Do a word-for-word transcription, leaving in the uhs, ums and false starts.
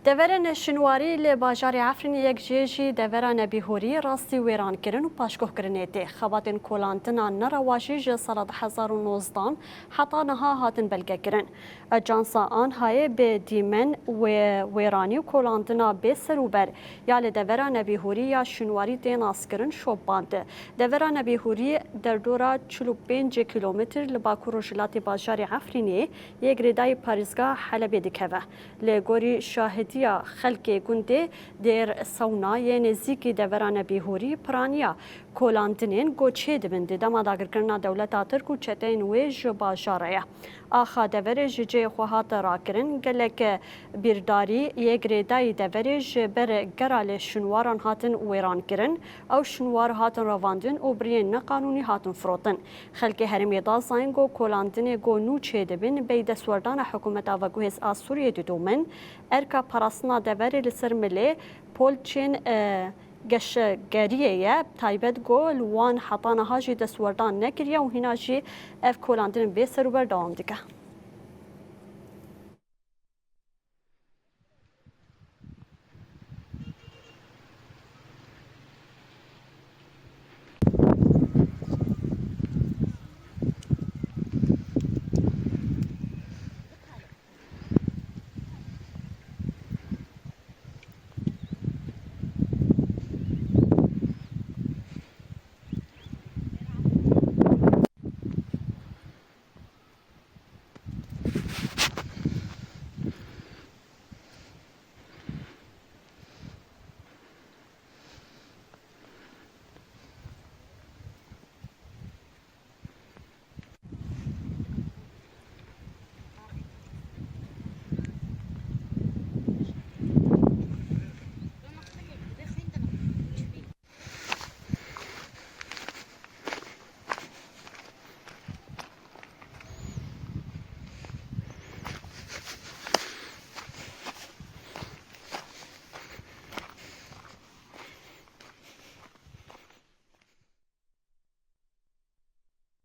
Deverên şinwarî li bajarê Efrînê yek jê jî devera Nebî Hûrî rastî wêrankirin û paşguhkirinê tê. Xebatên kolandina nerewa jî ji sala du hezar û nozdan heta niha hatin belgekirin. Ajansa Anhayê bi dîmen wê wêranî û kolandina bê serûber ya li devera Nebî Hûrî ya şinwarî tê naskirin şopand. Devera Nebî Hûrî derdora çil û pênc kîlometr li bakur rojhilatê bajarê Efrînê yê girêdayî parêzgeha Helebê dikeve. Li gorî şahidiya xelkê gundê Dêr Sewna yê nêzîkî devera Nebî Hûrî piraniya kolandinên ku çêdibin di dema dagirkirina dewleta Tirk û çeteyên wê ji bajarê ye. Axa deverê ji cihê xwe hat rakirin, gelek bîrdarî yê girêdayî deverê ji ber gera li şinwaran hatin wêrankirin. Ew şinwar hatin revandin û bi riyên neqanûnî hatin firotin. Xelkê herêmê da zayîn ku kolandinê ku nû çêdibin bêyî destwerdana hikûmeta veguhêz a Sûriyê didomin, erka parastina deverê li ser milê polçên, e, geşegeriyê ye, taybet ku li wan heta niha jî destwerdan nekiriye û hîna jî ev kolandin bê serûber dewam dike.